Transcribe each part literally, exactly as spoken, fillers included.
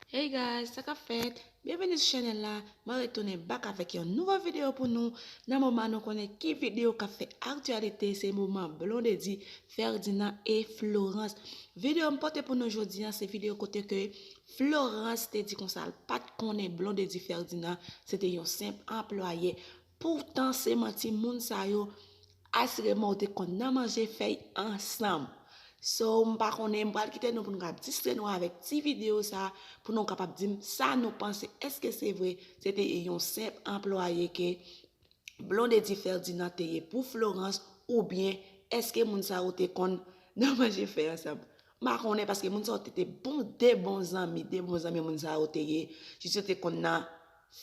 Hey guys, sa k ap fèt? Byenveni sou chanèl la. Mwen retounen back avèk yon nouvo videyo pou nou. Nan moman nou konnen ki videyo k ap fè aktyalite, se moman Blondedy Ferdinand e Florence. Videyo m pote pou nou jodi a, se videyo kote ke Florence te di konsa l pa t konnen Blondedy Ferdinand se te yon senp anplwaye. Poutan se manti, moun sa yo asireman yo te konn nan manje fèy ansanm. So, m pa konnen, m pral kite nou pou nou ka distrè nou avèk ti videyo sa, pou nou kapab di m sa nou panse. Èske se vre, se te yon senp anplwaye ke Blondedy Ferdinand te ye pou Florence, oubyen èske moun sa yo te konn nan manje fèy ansanm? M pa konnen, paske moun sa yo te, te bon, de bon zanmi, de bon zanmi moun sa yo te ye. Jis yo te konn nan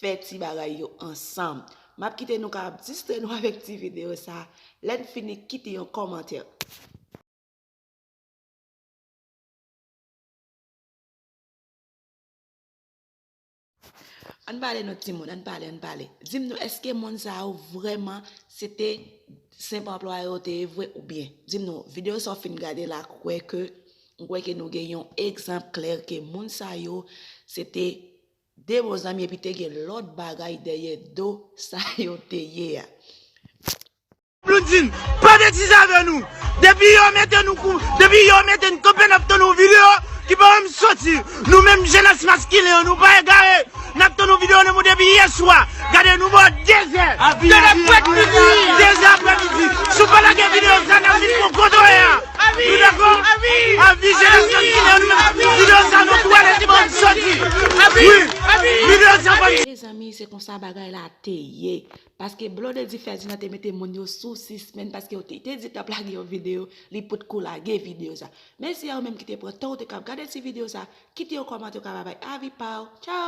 fè ti bagay yo ansanm. M ap kite nou ka ap distrè nou avèk ti videyo sa. Lè n fini, kite yon kòmantè. Ann pale non timoun, ann pale, ann pale. Di m non, èske moun sa yo vrèman se te senp anplwaye yo te ye vre oubyen? Di m non, videyo sa w fin gade la, kwè ke, m kwè ke nou gen yon egzanp klè ke moun sa yo se te de bon zanmi epi te gen lòt bagay dèyè do sa yo te ye a. Blondine, pa betize avè nou. Depi yo mete nou kou, depi yo mete n kanpe, n ap tann yon videyo ki pa janm soti. Nou menm jenès maskilen an, nou pa egare. N ap tann yon videyo nan mwen depi yè swa. Gade nou bò dezè. Dezè aprèmidi. Dezè aprèmidi. Si w pa lage videyo sa, n ap vin pran kote w ye a. Nou dakò? Avi jenès maskilen an, nou menm videyo sa, nou twalèt li pa janm soti. Wi. Videyo sa pa. Mezanmi, se konsa bagay la te ye. Paske Blondedy Ferdinand te mete moun yo sou sispenn, paske yo te, te di t ap lage yon videyo, li potko lage videyo sa. Mèsi a ou menm ki te pran tan ou te kab gade ti videyo sa, kite yon kòmantè ou ka bay avi pa w. Tchao!